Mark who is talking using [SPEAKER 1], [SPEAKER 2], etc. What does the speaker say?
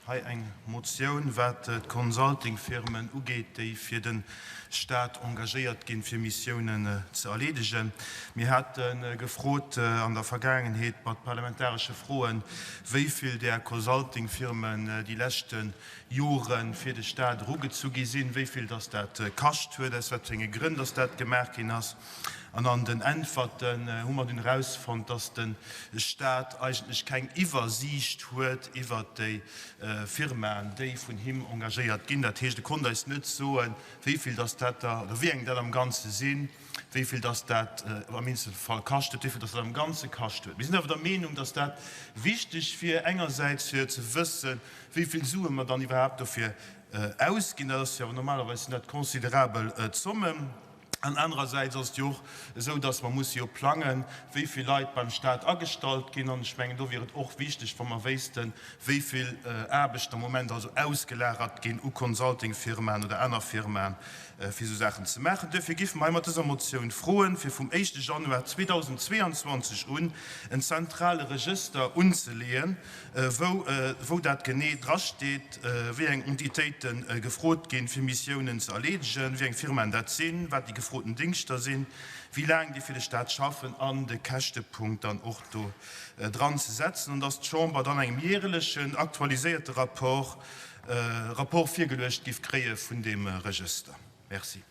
[SPEAKER 1] Hei eng Motioun, wat d'Consultingfirmen ugeet, déi fir de Stat engagéiert ginn, fir Missiounen ze erleedegen. Mir hate gefrot an der Vergaangenheet mat parlamentaresche Froen, wéi vill där Consultingfirmen déi leschte Jore fir de Stat erugezu gi sinn, wéi vill dass dat kascht huet, aus wat fir enge Grënn dass dat gemaach ginn ass. An an den Äntwerten hu mer dunn erausfonnt, dass de Stat eigentlech keng Iwwersiicht huet iwwert déi Firmaen, déi vun him engagéiert ginn. Dat heescht, e konnt eis net soen, wéi vill dass dat der, oder wéi eng dat am Ganze sinn, wéi vill dass dat am Eenzelfall kascht huet, wéi vill dass dat am Ganze kascht huet. Mir sinn awer der Meenung, dass dat wichteg wier, engersäits fir ze wëssen, wéi vill Sue mer dann iwwerhaapt dofir ausginn. Dat ass jo awer normalerweis sinn dat considerabel Zommen. An anerersäits ass et jo och esou, dass mer musse jo plangen, wéi vill Leit beim Stat agestallt ginn. An ech mengen, do wier et och wichteg, wa mer wéissten, wéi vill Aarbechten am Moment also ausgelagert ginn u Consultingfirmaen oder aner Firmaen, fir esou Saachen ze maachen. Duerfir géife mer hei mat dëser Motioun froen, fir vum éischte Januar 2022 un en zentrale Regëster unzeleeën, wou dat genee drasteet, wéi eng Entitéite gefrot ginn, fir Missiounen ze erleedegen, wéi eng Firmaen dat sinn, wat déi gefroten Dingschter sinn, wéi laang déi fir de Staat schaffen an de Käschtepunkt dann och do dran ze setzen, an dass d'Chamber dann engem jährelechen aktualiséierte Rapport Rapport virgeluecht giff kréie vun deem Regëster. Merci.